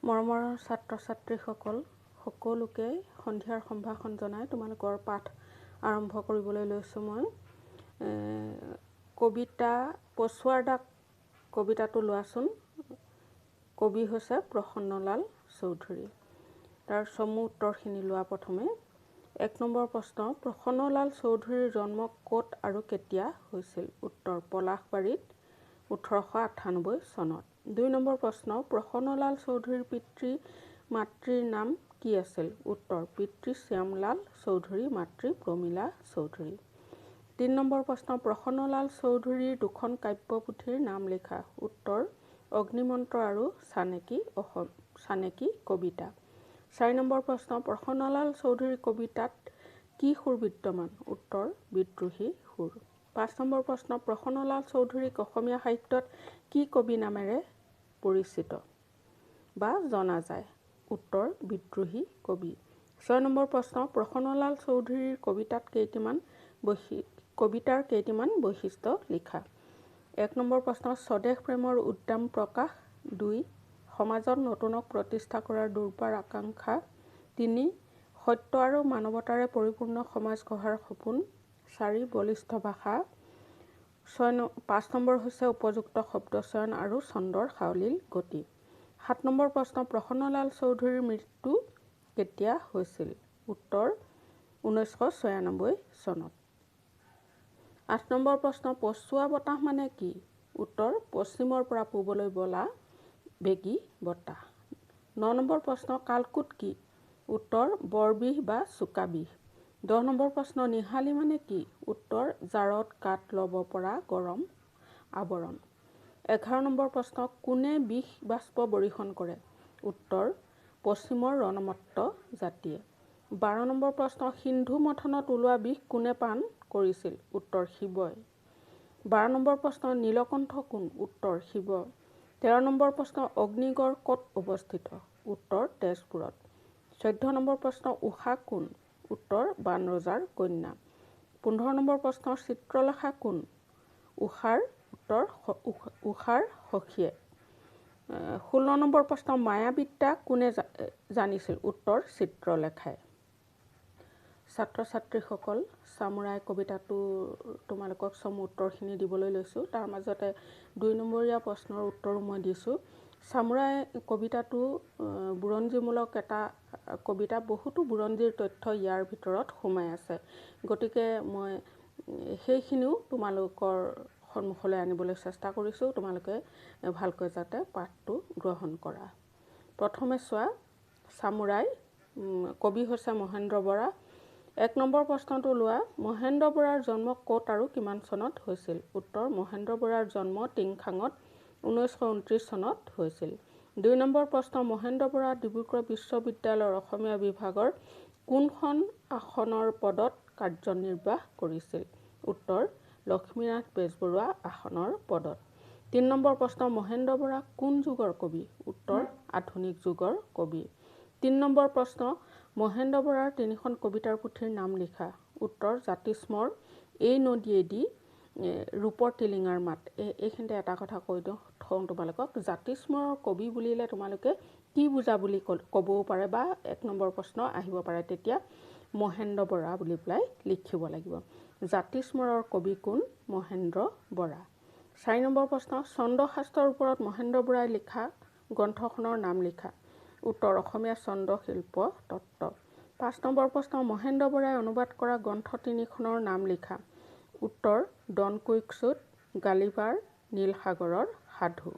মৰমৰ ছাত্ৰ ছাত্ৰীসকল, সকলোকে সন্ধিয়াৰ সম্ভাষণ জনাই তোমালোকৰ পাঠ আৰম্ভ কৰিবলৈ লৈছোঁ। মই কবিতা পচোৱাৰ দাগ কবিতাটো লোৱাচোন। কবি হৈছে প্ৰসন্নলাল চৌধুৰী। তাৰ চমু উত্তৰখিনি লোৱা প্ৰথমে। 1 নম্বৰ প্ৰশ্ন, প্ৰসন্নলাল চৌধুৰীৰ জন্ম ক'ত আৰু কেতিয়া হৈছিল? উত্তৰ, পলাশবাৰীত 1898 চনত। 2 নম্বৰ প্ৰশ্ন, প্ৰসন্নলাল চৌধুৰীৰ পিতৃ মাতৃৰ নাম কি আছিল? উত্তৰ, পিতৃ শ্যামলাল চৌধুৰী, মাতৃ প্ৰমীলা চৌধুৰী। 3 নম্বৰ প্ৰশ্ন, প্ৰসন্নলাল চৌধুৰীৰ দুখন কাব্যপুথিৰ নাম লিখা। উত্তৰ, অগ্নিমন্ত্ৰ আৰু চানেকি অসম চানেকি কবিতা। 4 নম্বৰ প্ৰশ্ন, প্ৰসন্নলাল চৌধুৰীৰ কবিতাত কি সুৰ বিদ্যমান? উত্তৰ, বিদ্ৰোহী সুৰ। 5 নম্বৰ প্ৰশ্ন, প্ৰসন্নলাল চৌধুৰীক অসমীয়া সাহিত্যত কি কবি নামেৰে পৰিচিত বা জনা যায়? উত্তৰ, বিদ্ৰোহী কবি। 6 নম্বৰ প্ৰশ্ন, প্ৰসন্নলাল চৌধুৰীৰ কবিতাত কেইটিমান কবিতাৰ কেইটিমান বৈশিষ্ট্য লিখা। 1 নম্বৰ প্ৰশ্ন, স্বদেশ প্ৰেমৰ উদ্দাম প্ৰকাশ। 2, সমাজত নতুনক প্ৰতিষ্ঠা কৰাৰ দুৰ্বাৰ আকাংক্ষা। 3, সত্য আৰু মানৱতাৰে পৰিপূৰ্ণ সমাজ গঢ়াৰ সপোন। 4, বলিষ্ঠ ভাষা। 5 নম্বৰ হৈছে উপযুক্ত শব্দচয়ন আৰু ছন্দৰ সাৱলীল গতি। 7 নম্বৰ প্ৰশ্ন, প্ৰসন্নলাল চৌধুৰীৰ মৃত্যু কেতিয়া হৈছিল? উত্তৰ, 1996 চনত। 8 নম্বৰ প্ৰশ্ন, পচোৱা বতাহ মানে কি? উত্তৰ, পশ্চিমৰ পৰা পূবলৈ বলা বেগী বতাহ। 9 নম্বৰ প্ৰশ্ন, কালকুট কি? উত্তৰ, বৰবিহ বা চোকা বিহ। 10 নম্বৰ প্ৰশ্ন, নিহালি মানে কি? উত্তৰ, জাৰত কাট ল'ব পৰা গৰম আৱৰণ। 11 নম্বৰ প্ৰশ্ন, কোনে বিষ বাষ্প বৰিষণ কৰে? উত্তৰ, পশ্চিমৰ ৰণমত্ত জাতিয়ে। 12 নম্বৰ প্ৰশ্ন, সিন্ধু মথনত ওলোৱা বিষ কোনে পান কৰিছিল? উত্তৰ, শিৱই। 12 নম্বৰ প্ৰশ্ন, নীলকণ্ঠ কোন? উত্তৰ, শিৱ। 13 নম্বৰ প্ৰশ্ন, অগ্নিগড় ক'ত অৱস্থিত? উত্তৰ, তেজপুৰত। 14 নম্বৰ প্ৰশ্ন, উষা কোন? উত্তৰ, বানৰজাৰ কন্যা। 15 নম্বৰ প্ৰশ্ন, চিত্ৰলেখা কোন? উষাৰ উত্তৰ, উষাৰ সখীয়ে। 16 নম্বৰ প্ৰশ্ন, মায়াবিদ্যা কোনে জানিছিল? উত্তৰ, চিত্ৰলেখাই। ছাত্ৰ ছাত্ৰীসকল, চামুৰাই কবিতাটো তোমালোকক চমু উত্তৰখিনি দিবলৈ লৈছোঁ। তাৰ মাজতে 2 নম্বৰীয়া প্ৰশ্নৰ উত্তৰো মই দিছোঁ। চামুৰাই কবিতাটো বুৰঞ্জীমূলক এটা কবিতা, বহুতো বুৰঞ্জীৰ তথ্য ইয়াৰ ভিতৰত সোমাই আছে। গতিকে মই সেইখিনিও তোমালোকৰ সন্মুখলৈ আনিবলৈ চেষ্টা কৰিছোঁ, তোমালোকে ভালকৈ যাতে পাঠটো গ্ৰহণ কৰা। প্ৰথমে চোৱা, চামুৰাই কবি হৈছে মহেন্দ্ৰ বৰা। 1 নম্বৰ প্ৰশ্নটো লোৱা, মহেন্দ্ৰ বৰাৰ জন্ম ক'ত আৰু কিমান চনত হৈছিল? উত্তৰ, মহেন্দ্ৰ বৰাৰ জন্ম টিংখাঙত 1929 চনত হৈছিল। 2 নম্বৰ প্ৰশ্ন, মহেন্দ্ৰ বৰা ডিব্ৰুগড় বিশ্ববিদ্যালয়ৰ অসমীয়া বিভাগৰ কোনখন আসনৰ পদত কাৰ্যনিৰ্বাহ কৰিছিল? উত্তৰ, লক্ষ্মীনাথ বেজবৰুৱা আসনৰ পদত। 3 নম্বৰ প্ৰশ্ন, মহেন্দ্ৰ বৰা কোন যুগৰ কবি? উত্তৰ, আধুনিক যুগৰ কবি। 3 নম্বৰ প্ৰশ্ন, মহেন্দ্ৰ বৰাৰ 3খন কবিতাৰ পুথিৰ নাম লিখা। উত্তৰ, জাতিস্মৰ, এই নদীয়েদি, ৰূপৰ টিলিঙাৰ মাত। এইখিনিতে এটা কথা কৈ দিওঁ থওঁ তোমালোকক, জাতিস্মৰৰ কবি বুলিলে তোমালোকে কি বুজা বুলি ক'বও পাৰে বা 1 নম্বৰ প্ৰশ্ন আহিব পাৰে, তেতিয়া মহেন্দ্ৰ বৰা বুলি পেলাই লিখিব লাগিব। জাতিস্মৰৰ কবি কোন? মহেন্দ্ৰ বৰা। 4 নম্বৰ প্ৰশ্ন, ছন্দশাস্ত্ৰৰ ওপৰত মহেন্দ্ৰ বৰাই লিখা গ্ৰন্থখনৰ নাম লিখা। উত্তৰ, অসমীয়া ছন্দ শিল্প তত্ত্ব। 5 নম্বৰ প্ৰশ্ন, মহেন্দ্ৰ বৰাই অনুবাদ কৰা গ্ৰন্থ 3খনৰ নাম লিখা। উত্তৰ, ডন কুইক্সুট, গালিভাৰ, নীলসাগৰৰ সাধু।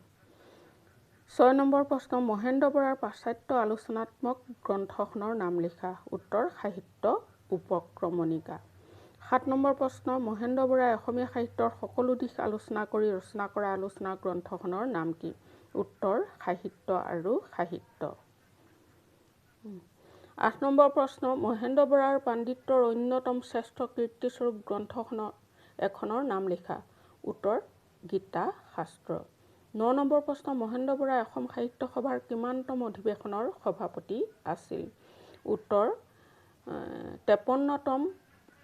6 নম্বৰ প্ৰশ্ন, মহেন্দ্ৰ বৰাৰ পাশ্চাত্য আলোচনাত্মক গ্ৰন্থখনৰ নাম লিখা। উত্তৰ, সাহিত্য উপক্ৰমণিকা। 7 নম্বৰ প্ৰশ্ন, মহেন্দ্ৰ বৰাই অসমীয়া সাহিত্যৰ সকলো দিশ আলোচনা কৰি ৰচনা কৰা আলোচনা গ্ৰন্থখনৰ নাম কি? উত্তৰ, সাহিত্য আৰু সাহিত্য। 8 নম্বৰ প্ৰশ্ন, মহেন্দ্ৰ বৰাৰ পাণ্ডিত্যৰ অন্যতম শ্ৰেষ্ঠ কীৰ্তিস্বৰূপ গ্ৰন্থখনৰ এখনৰ নাম লিখা। উত্তৰ, গীতা শাস্ত্ৰ। 9 নম্বৰ প্ৰশ্ন, মহেন্দ্ৰ বৰাই অসম সাহিত্য সভাৰ কিমানতম অধিৱেশনৰ সভাপতি আছিল? উত্তৰ, 53তম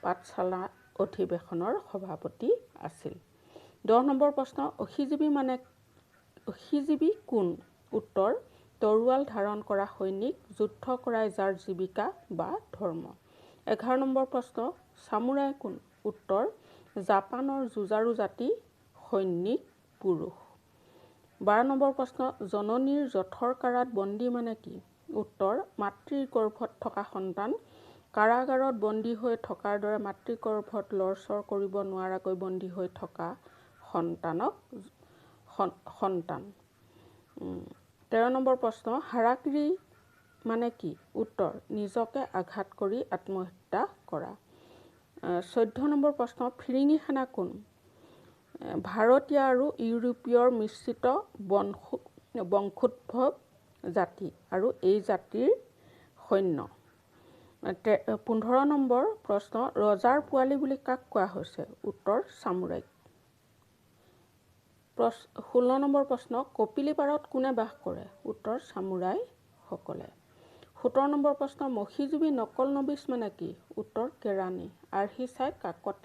পাঠশালা অধিৱেশনৰ সভাপতি আছিল। 10 নম্বৰ প্ৰশ্ন, অসিজীৱী কোন? উত্তৰ, তৰোৱাল ধাৰণ কৰা সৈনিক, যুদ্ধ কৰাই যাৰ জীৱিকা বা ধৰ্ম। 11 নম্বৰ প্ৰশ্ন, চামুৰাই কোন? উত্তৰ, জাপানৰ যুঁজাৰু জাতি সৈনিক পুৰুষ। 12 নম্বৰ প্ৰশ্ন, জননীৰ জঠৰ কাৰাত বন্দী মানে কি? উত্তৰ, মাতৃৰ গৰ্ভত থকা সন্তান। কাৰাগাৰত বন্দী হৈ থকাৰ দৰে মাতৃগৰ্ভত লৰচৰ কৰিব নোৱাৰাকৈ বন্দী হৈ থকা সন্তানক সন্তান। 13 নম্বৰ প্ৰশ্ন, হাৰাকিৰি মানে কি? উত্তৰ, নিজকে আঘাত কৰি আত্মহত্যা কৰা। 14 নম্বৰ প্ৰশ্ন, ফিৰিঙি সেনা কোন? ভাৰতীয় আৰু ইউৰোপীয়ৰ মিশ্ৰিত বংশোদ্ভৱ জাতি আৰু এই জাতিৰ সৈন্য। 15 নম্বৰ প্ৰশ্ন, ৰজাৰ পোৱালি বুলি কাক কোৱা হৈছে? উত্তৰ, চামুৰাইক। 16 নম্বৰ প্ৰশ্ন, কপিলী পাৰত কোনে বাস কৰে? উত্তৰ, চামুৰাইসকলে। 17 নম্বৰ প্ৰশ্ন, মসিজুবি নকল নবিচ মানে কি? উত্তৰ, কেৰাণী, আৰ্হি চাই কাকত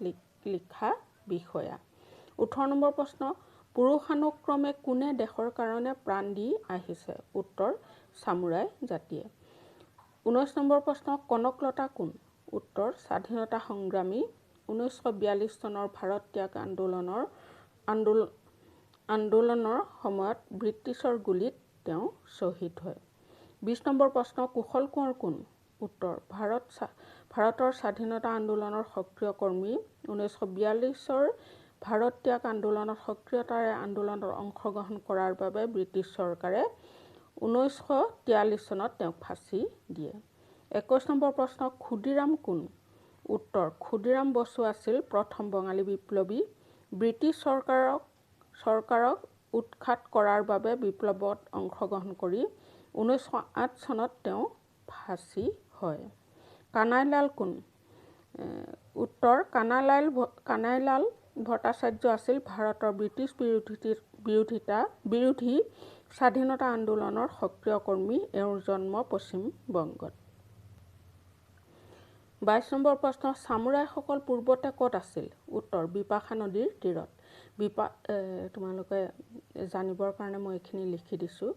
লিখা বিষয়া। 18 নম্বৰ প্ৰশ্ন, পুৰুষানুক্ৰমে কোনে দেশৰ কাৰণে প্ৰাণ দি আহিছে? উত্তৰ, চামুৰাই জাতিয়ে। 19 নম্বৰ প্ৰশ্ন, কনকলতা কোন? উত্তৰ, স্বাধীনতা সংগ্ৰামী। 1942 চনৰ ভাৰত ত্যাগ আন্দোলনৰ সময়ত ব্ৰিটিছৰ গুলীত তেওঁ শ্বহীদ হয়। 20 নম্বৰ প্ৰশ্ন, কুশল কোঁৱৰ কোন? উত্তৰ, ভাৰতৰ স্বাধীনতা আন্দোলনৰ সক্ৰিয় কৰ্মী। 1942ৰ ভাৰত ত্যাগ আন্দোলনত সক্ৰিয়তাৰে আন্দোলনত অংশগ্ৰহণ কৰাৰ বাবে ব্ৰিটিছ চৰকাৰে 1943 চনত তেওঁক ফাঁচি দিয়ে। 21 নম্বৰ প্ৰশ্ন, ক্ষুদিৰাম কোন? উত্তৰ, ক্ষুদিৰাম বসু আছিল প্ৰথম বঙালী বিপ্লৱী। ব্ৰিটিছ চৰকাৰক উৎখাত কৰাৰ বাবে বিপ্লৱত অংশগ্ৰহণ কৰি 1908 চনত তেওঁ ফাঁচি হয়। কানাইলাল কোন? উত্তৰ, কানাইলাল ভট্টাচাৰ্য আছিল ভাৰতৰ ব্ৰিটিছ বিৰোধী স্বাধীনতা আন্দোলনৰ সক্ৰিয় কৰ্মী। এওঁৰ জন্ম পশ্চিম বংগত। 22 নম্বৰ প্ৰশ্ন, চামুৰাইসকল পূৰ্বতে ক'ত আছিল? উত্তৰ, বিপাশা নদীৰ তীৰত। তোমালোকে জানিবৰ কাৰণে মই এইখিনি লিখি দিছোঁ।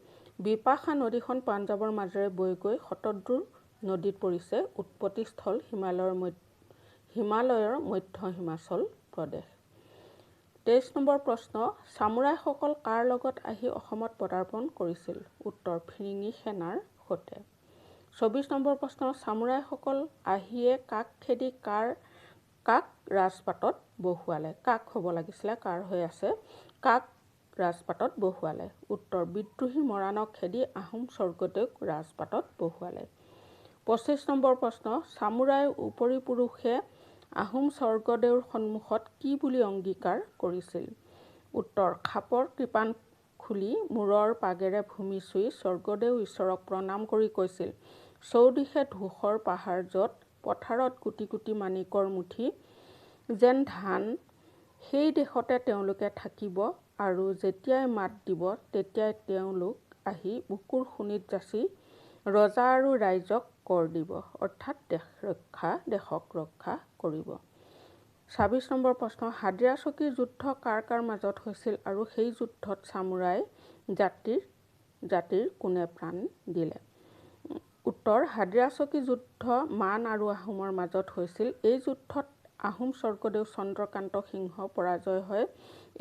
বিপাশা নদীখন পাঞ্জাৱৰ মাজেৰে বৈ গৈ শতদ্ৰু নদীত পৰিছে। উৎপত্তিস্থল হিমালয়ৰ মধ্য হিমাচল প্ৰদেশ। 23 নম্বৰ প্ৰশ্ন, চামুৰাইসকল কাৰ লগত আহি অসমত পদাৰ্পণ কৰিছিল? উত্তৰ, ফিৰিঙি সেনাৰ সৈতে। 24 নম্বৰ প্ৰশ্ন, চামুৰাইসকল আহিয়ে কাক খেদি কাক ৰাজপাটত বহুৱালে? কাক হ'ব লাগিছিলে, কাৰ হৈ আছে, কাক ৰাজপাটত বহুৱালে? উত্তৰ, বিদ্ৰোহী মৰাণক খেদি আহোম স্বৰ্গদেউক ৰাজপাটত বহুৱালে। 25 নম্বৰ প্ৰশ্ন, চামুৰাই উপৰিপুৰুষে আহোম স্বৰ্গদেউৰ সন্মুখত কি বুলি অংগীকাৰ কৰিছিল? উত্তৰ, খাপৰ কৃপাণ খুলি মূৰৰ পাগেৰে ভূমি চুই স্বৰ্গদেউ ঈশ্বৰক প্ৰণাম কৰি কৈছিল, চৌদিশে ধূসৰ পাহাৰ য'ত, পথাৰত কোটি কোটি মাণিকৰ মুঠি যেন ধান, সেই দেশতে তেওঁলোকে থাকিব আৰু যেতিয়াই মাত দিব তেতিয়াই তেওঁলোক আহি বুকুৰ শোণিত যাচি ৰজা আৰু ৰাইজক কৰ দিব, অৰ্থাৎ দেশক ৰক্ষা কৰিব। 26 নম্বৰ প্ৰশ্ন, হাদিৰাচকীৰ যুদ্ধ কাৰ কাৰ মাজত হৈছিল আৰু সেই যুদ্ধত চামুৰাই জাতিৰ কোনে প্ৰাণ দিলে? উত্তৰ, হাদিৰাচকী যুদ্ধ মান আৰু আহোমৰ মাজত হৈছিল। এই যুদ্ধত আহোম স্বৰ্গদেউ চন্দ্ৰকান্ত সিংহ পৰাজয় হয়।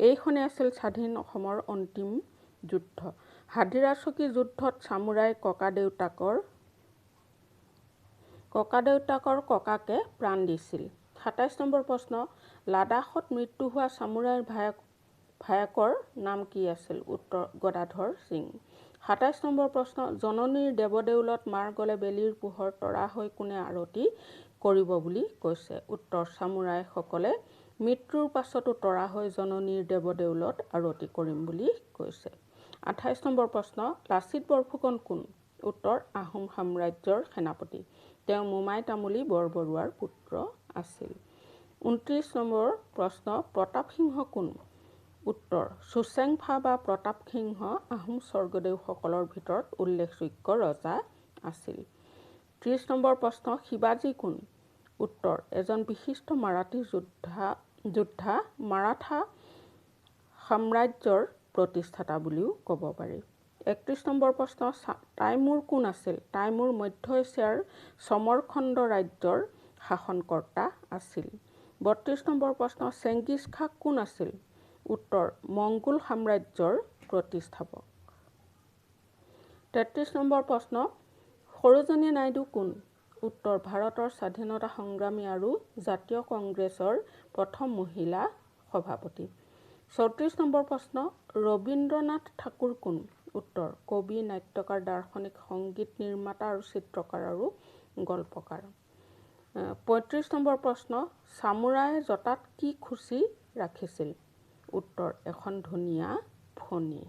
এইখনে আছিল স্বাধীন অসমৰ অন্তিম যুদ্ধ। হাদিৰাচকী যুদ্ধত চামুৰাই ককাদেউতাকৰ ককাকে প্ৰাণ দিছিল। 27 নম্বৰ প্ৰশ্ন, লাডাখত মৃত্যু হোৱা চামুৰাইৰ ভায়েকৰ নাম কি আছিল? উত্তৰ, গদাধৰ সিং। 27 নম্বৰ প্ৰশ্ন, জননীৰ দেৱদেউলত মাৰ গলে বেলিৰ পোহৰ তৰা হৈ কোনে আৰতি কৰিব বুলি কৈছে? উত্তৰ, চামুৰাইসকলে মৃত্যুৰ পাছতো তৰা হৈ জননীৰ দেৱদেউলত আৰতি কৰিম বুলি কৈছে। 28 নম্বৰ প্ৰশ্ন, লাচিত বৰফুকন কোন? উত্তৰ, আহোম সাম্ৰাজ্যৰ সেনাপতি। তেওঁ মোমাই তামুলী বৰবৰুৱাৰ পুত্ৰ আছিল। 29 নম্বৰ প্ৰশ্ন, প্ৰতাপ সিংহ কোন? উত্তৰ, চুচেংফা বা প্ৰতাপ সিংহ আহোম স্বৰ্গদেউসকলৰ ভিতৰত উল্লেখযোগ্য ৰজা আছিল। 30 নম্বৰ প্ৰশ্ন, শিৱাজী কোন? উত্তৰ, এজন বিশিষ্ট মাৰাঠী যোদ্ধা, মাৰাঠা সাম্ৰাজ্যৰ প্ৰতিষ্ঠাতা বুলিও ক'ব পাৰি। 31 নম্বৰ প্ৰশ্ন, টাইমুৰ কোন আছিল? টাইমুৰ মধ্য এছিয়াৰ চমৰখণ্ড ৰাজ্যৰ শাসনকৰ্তা আছিল। 32 নম্বৰ প্ৰশ্ন, চেংগিজ খাঁ কোন আছিল? উত্তৰ, মংগোল সাম্ৰাজ্যৰ প্ৰতিষ্ঠাপক। 33 নম্বৰ প্ৰশ্ন, সৰোজিনী নাইডু কোন? উত্তৰ, ভাৰতৰ স্বাধীনতা সংগ্ৰামী আৰু জাতীয় কংগ্ৰেছৰ প্ৰথম মহিলা সভাপতি। 34 নম্বৰ প্ৰশ্ন, ৰবীন্দ্ৰনাথ ঠাকুৰ কোন? উত্তৰ, কবি, নাট্যকাৰ, দাৰ্শনিক, সংগীত নিৰ্মাতা আৰু চিত্ৰকাৰ আৰু গল্পকাৰ। 35 নম্বৰ প্ৰশ্ন, চামুৰাই জঁটাত কি খুচি ৰাখিছিল? উত্তৰ, এখন ধুনীয়া ফণি।